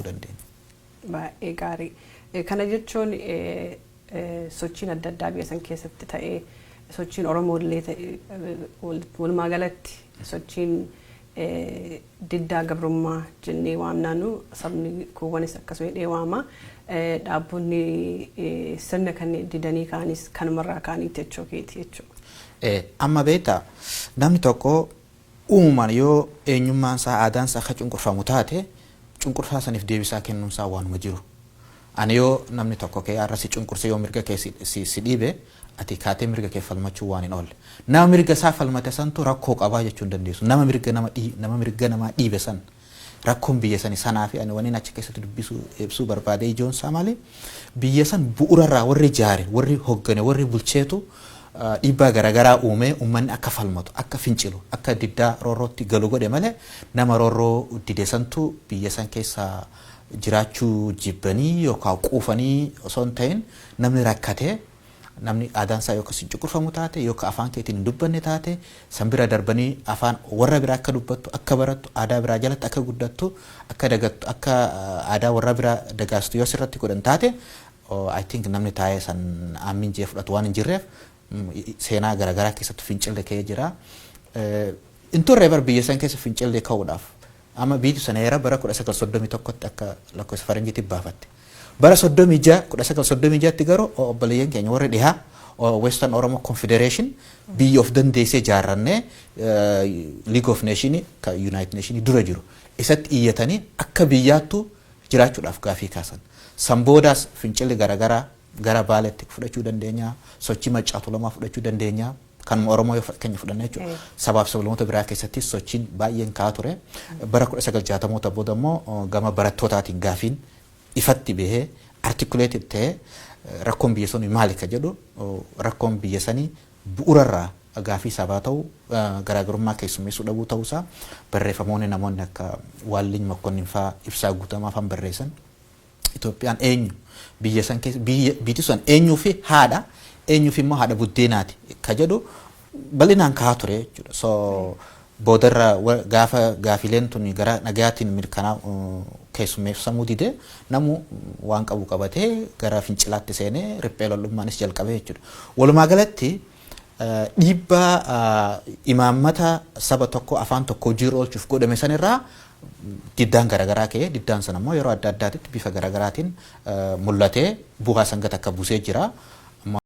dandeenya. Baay'ee gaarii. Kana jechuun sochiin adda addaa biyya san keessatti ta'ee, sochiin Oromoo illee ta'e, walumaa galatti sochiin diddaa gabrummaa jennee waamnaanu, sabni kuuwwanis akkasuma jedhee waama. Dhaabbonni sirna kan didanii ka'anis kanumarraa ka'aniiti jechuu keeti jechuudha. Amma beektaa, namni tokko uumamaan yoo eenyummaan isaa, aadaan isaa akka cunqurfamu taate, cunqursaa saniif deebisaa kennuun isaa waanuma jiru. Ani yoo namni tokko kee har'a si cunqurse, yoo mirga kee si dhiibe, ati kaatee mirga kee falmachuu waan hin oolle. Nama mirga isaa falmate santu rakkoo qabaa jechuu hin dandeessu. Nama mirga namaa dhiibe san rakkoon biyya sani sanaa fi ani waniin achi keessatti dubbisuu ibsuu barbaade ijoon isaa maali? Biyya san bu'uurarraa warri ijaare, warri hoggane, warri bulcheetu dhiibbaa garaagaraa uumee uummanni akka falmatu, akka fincilu, akka diddaa roorrootti galu godhe malee, nama roorroo dide santu biyya san keessa jiraachuu jibbanii yookaan quufanii osoo hin ta'in, namni rakkatee, namni aadaan isaa yookaan si cunqurfamu taate, yookaan afaan keetiin hin dubbanne taate, san bira darbanii afaan warra biraa akka dubbattu, akka barattu, aadaa biraa jalatti akka guddattu, akka dagattu, akka aadaa warra biraa dagaastu yoo sirratti godhan taate, I think namni taa'ee san aammin jee fudhatu waan hin jirreef, seenaa garaagaraa keessatti fincilli ka'ee jira. In turre bar biyya san keessa fincilli ka'uudhaaf. Amma biyyi sana heera bara 1931tti akka lakkoofsa faranjiitti baafatte. Bara 36, 1936tti garuu obboleeyyan keenya warri dhihaa, Western Oromo Confederation, biyya of dandeessee ijaarrannee League of Nation ka United Nation dura jiru isatti iyyatanii akka biyyaattu jiraachuudhaaf gaafii kaasan. San boodaas fincilli garaagaraa gara Baaleetti fudhachuu dandeenya, sochii Maccaa Tuulamaa fudhachuu dandeenya. Kanuma Oromoo yoo fakkeenya fudhanne jechuudha. Sabaaf sablammoota biraa keessattis sochiin baay'een ka'aa ture. Bara 1960moota booda immoo gama barattootaatiin gaafiin ifatti bahee, articulated ta'ee, rakkoon biyya sanii maali ka jedhu, rakkoon biyya sanii bu'uurarraa gaafii sabaa ta'u, garaagarummaa keessummeessuu dhabuu ta'uusaa barreeffamoonni namoonni akka Waalliin Makkonnin fa'aa, Ibsaa Guutamaa fa'aan barreessan. Itoophiyaan eenyu, biyya san keessa biyya biyyi sun eenyuu fi haadha, eenyuuf immoo haadha buddeenaati ka jedhu bal'inaan kahaa ture jechuudha. So boodarra gaafa gaafileen tun gara nagayaatiin mirkanaa keessummeessamuu dide, namu waan qabu qabatee gara fincilaatti seenee riphee lollummaanis jalqabee jechuudha. Walumaa galatti dhiibbaa imaammata saba tokko, afaan tokko hojiirra oolchuuf godhame sanirraa diddaan garaagaraa ka'ee, diddaan sana immoo yeroo adda addaatitti bifa garaagaraatiin mul'atee bu'aa sangata akka buusee jira.